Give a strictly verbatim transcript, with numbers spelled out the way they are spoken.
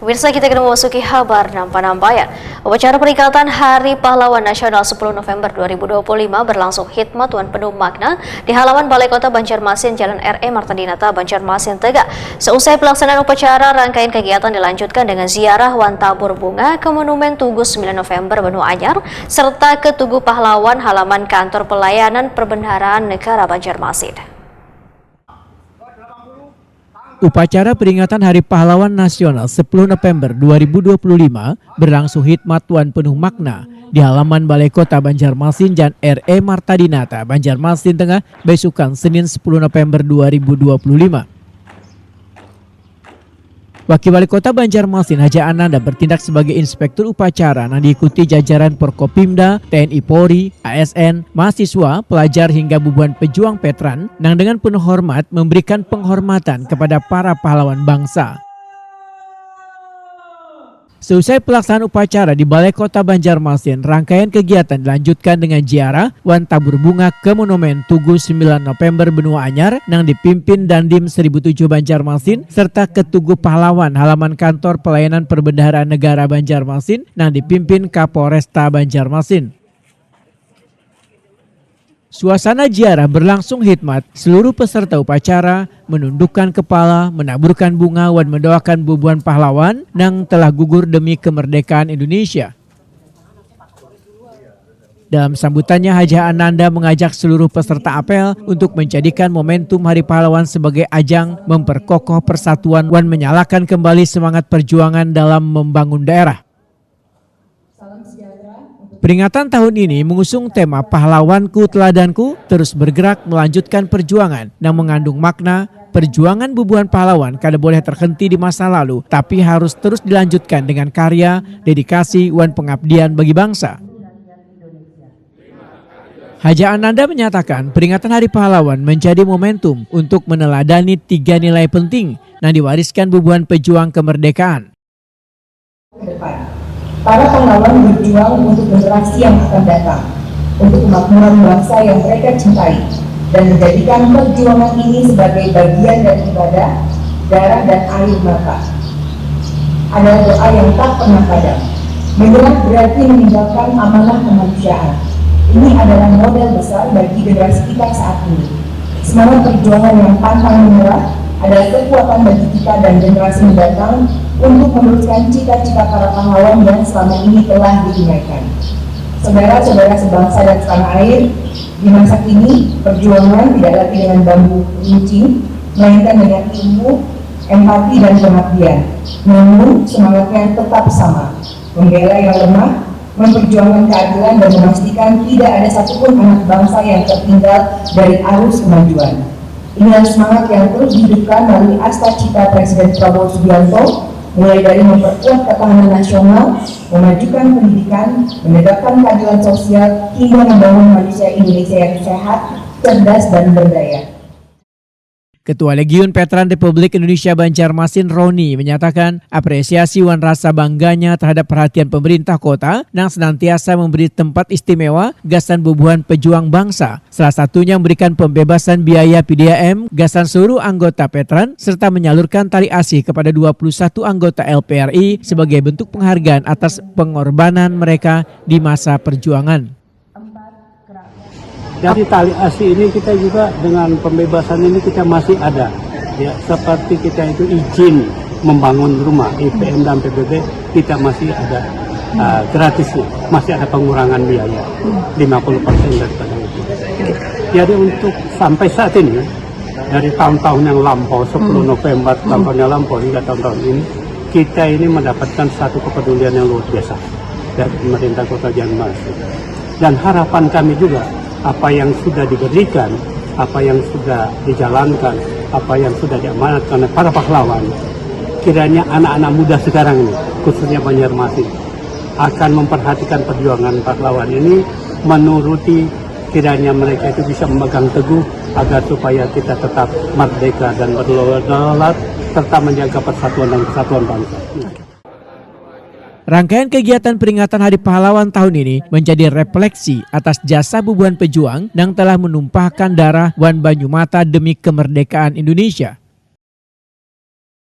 Pemirsa, kita kena memasuki habar nampa-nampayan. Upacara peringatan Hari Pahlawan Nasional sepuluh November dua ribu dua puluh lima berlangsung hikmat wan penuh makna di halaman Balai Kota Banjarmasin, Jalan R E Marta Dinata, Banjarmasin Tengah. Seusai pelaksanaan upacara, rangkaian kegiatan dilanjutkan dengan ziarah wan tabur bunga ke Monumen Tugu sembilan November Benua Anyar serta ke Tugu Pahlawan halaman Kantor Pelayanan Perbendaharaan Negara Banjarmasin. Upacara peringatan Hari Pahlawan Nasional sepuluh November dua ribu dua puluh lima berlangsung hikmat wan penuh makna di halaman Balai Kota Banjarmasin, Jalan R E Marta Dinata, Banjarmasin Tengah, besukan Senin sepuluh November dua ribu dua puluh lima. Wakil Wali Kota Banjarmasin, Haja Ananda, bertindak sebagai inspektur upacara nang diikuti jajaran Forkopimda, T N I Polri, A S N, mahasiswa, pelajar hingga bubuhan pejuang veteran nang dengan penuh hormat memberikan penghormatan kepada para pahlawan bangsa. Seusai pelaksanaan upacara di Balai Kota Banjarmasin, rangkaian kegiatan dilanjutkan dengan ziarah wan tabur bunga ke Monumen Tugu sembilan November Benua Anyar nang dipimpin Dandim seribu tujuh Banjarmasin serta ke Tugu Pahlawan halaman Kantor Pelayanan Perbendaharaan Negara Banjarmasin nang dipimpin Kapolresta Banjarmasin. Suasana ziarah berlangsung hikmat, seluruh peserta upacara menundukkan kepala, menaburkan bunga, wan mendoakan bubuhan pahlawan nang telah gugur demi kemerdekaan Indonesia. Dalam sambutannya, Haja Ananda mengajak seluruh peserta apel untuk menjadikan momentum Hari Pahlawan sebagai ajang memperkokoh persatuan wan menyalakan kembali semangat perjuangan dalam membangun daerah. Peringatan tahun ini mengusung tema Pahlawanku Teladanku, terus bergerak melanjutkan perjuangan nang mengandung makna. Perjuangan bubuhan pahlawan kada boleh terhenti di masa lalu, tapi harus terus dilanjutkan dengan karya, dedikasi, wan pengabdian bagi bangsa. Haja Ananda menyatakan peringatan Hari Pahlawan menjadi momentum untuk meneladani tiga nilai penting nang diwariskan bubuhan pejuang kemerdekaan. Ke depan, para pahlawan berjuang untuk generasi yang akan datang, untuk kemakmuran bangsa yang mereka cintai, dan menjadikan perjuangan ini sebagai bagian dari ibadah, darah dan air mata. Adalah doa yang tak pernah padam. Menyerah berarti meninggalkan amanah kemanusiaan. Ini adalah modal besar bagi generasi kita saat ini. Semangat perjuangan yang pantang menyerah adalah kekuatan bagi kita dan generasi mendatang untuk meneruskan cita-cita para pahlawan yang selama ini telah ditunaikan. Saudara-saudara sebangsa dan setanah air, di masa kini perjuangan tidak lagi dengan bambu runcing, melainkan dengan ilmu, empati dan pengabdian. Namun semangatnya tetap sama, membela yang lemah, memperjuangkan keadilan dan memastikan tidak ada satupun anak bangsa yang tertinggal dari arus kemajuan. Inilah semangat yang terus dihidupkan melalui asta cita Presiden Prabowo Subianto, mulai dari memperkuat ketahanan nasional, memajukan pendidikan, menegakkan keadilan sosial, hingga membangun manusia Indonesia yang sehat, cerdas, dan berdaya. Ketua Legiun Veteran Republik Indonesia Banjarmasin, Roni, menyatakan apresiasi wan rasa bangganya terhadap perhatian pemerintah kota nang senantiasa memberi tempat istimewa gasan bubuhan pejuang bangsa. Salah satunya memberikan pembebasan biaya P D A M gasan seluruh anggota veteran serta menyalurkan tali asih kepada dua puluh satu anggota L P R I sebagai bentuk penghargaan atas pengorbanan mereka di masa perjuangan. Dari tali asih ini kita juga dengan pembebasan ini kita masih ada, ya, seperti kita itu izin membangun rumah I P M dan P B B kita masih ada uh, gratis, masih ada pengurangan biaya lima puluh persen daripada itu. Jadi untuk sampai saat ini dari tahun-tahun yang lampau, sepuluh November tahun-tahun yang lampau hingga tahun-tahun ini, kita ini mendapatkan satu kepedulian yang luar biasa dari pemerintah Kota Banjarmasin. Dan harapan kami juga apa yang sudah diberikan, apa yang sudah dijalankan, apa yang sudah diamanatkan oleh para pahlawan, kiranya anak-anak muda sekarang ini, khususnya Banjarmasin, akan memperhatikan perjuangan pahlawan ini, menuruti kiranya mereka itu bisa memegang teguh agar supaya kita tetap merdeka dan berdaulat serta menjaga persatuan dan kesatuan bangsa. Rangkaian kegiatan peringatan Hari Pahlawan tahun ini menjadi refleksi atas jasa bubuhan pejuang yang telah menumpahkan darah wan banyu mata demi kemerdekaan Indonesia.